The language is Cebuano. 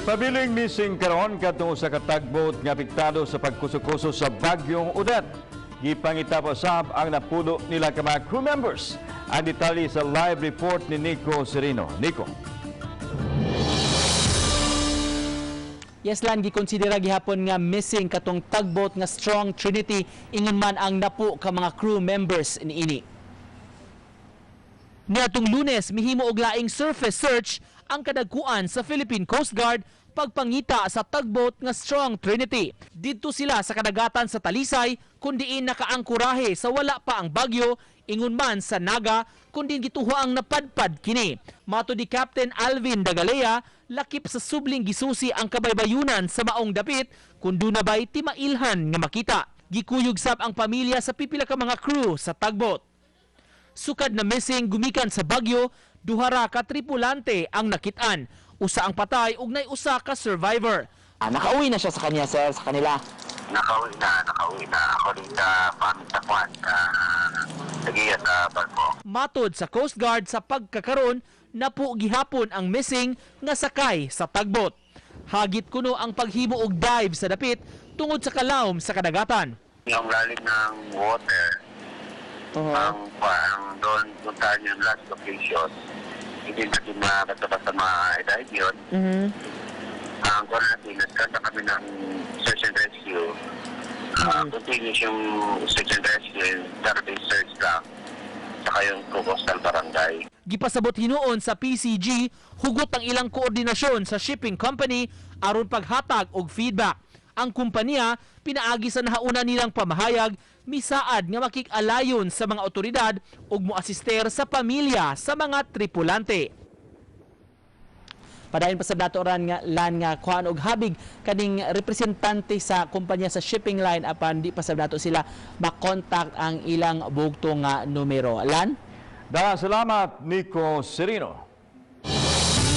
Pabiling missing karon kadtong usa ka tugboat nga apektado sa pagkuso-kuso sa Bagyong Odette. Gipangita pa usab ang napulo nila ka mga crew members. Ang detalye sa live report ni Nico Serino. Nico. Yes lan, gikonsidera gihapon nga missing katong tugboat nga Strong Trinity, ingon man ang napo ka mga crew members niini. Niadtong Lunes, mihimo og laing surface search ang kadagkuan sa Philippine Coast Guard pagpangita sa tugboat nga Strong Trinity. Didto sila sa kadagatan sa Talisay kun diin nakaangkorahe sa wala pa ang bagyo, ingon man sa Naga kun diin gituho ang napadpad kini. Matud ni Captain Alvin Dagalea, lakip sa subling gisusi ang kabaybayunan sa maong dapit kung duna bay timailhan nga makita. Gikuyog sab ang pamilya sa pipila ka mga crew sa tugboat. Sukad na missing gumikan sa bagyo, duha ra ka tripulante ang nakitaan. Usa ang patay ug nay usa ka survivor. Nakauwi na siya sa kanya, sir, sa kanila. Nakauwi na, nakauwi na. According sa pamit sa kwan, nagiya sa barko. Matod sa Coast Guard, sa pagkakaron, napo gihapon ang missing nga sakay sa tugboat. Hagit kuno ang paghimo og dive sa dapit tungod sa kalawom sa kadagatan. Yung lalim ng water, ang doon puntahan yung last location, hindi natin basta-basta ma-dive yun. Ang kwan natin, nagkanta kami ng search and rescue. Continuous yung search and rescue, yung survey search lang, saka yung coastal barangay. Gipasabot hinuon sa PCG, hugot ang ilang koordinasyon sa shipping company aron paghatag og feedback. Ang kumpanya, pinaagi sa nahauna nilang pamahayag, misaad nga makig-alayon sa mga otoridad ug moasister sa pamilya sa mga tripulante. Padayon pa sa dato ran nga lan nga kuan og habig kaning representante sa kumpanya sa shipping line, apan di pa sa dato sila makontak ang ilang bugto nga numero. Lan? Daghang salamat, Nico Serino.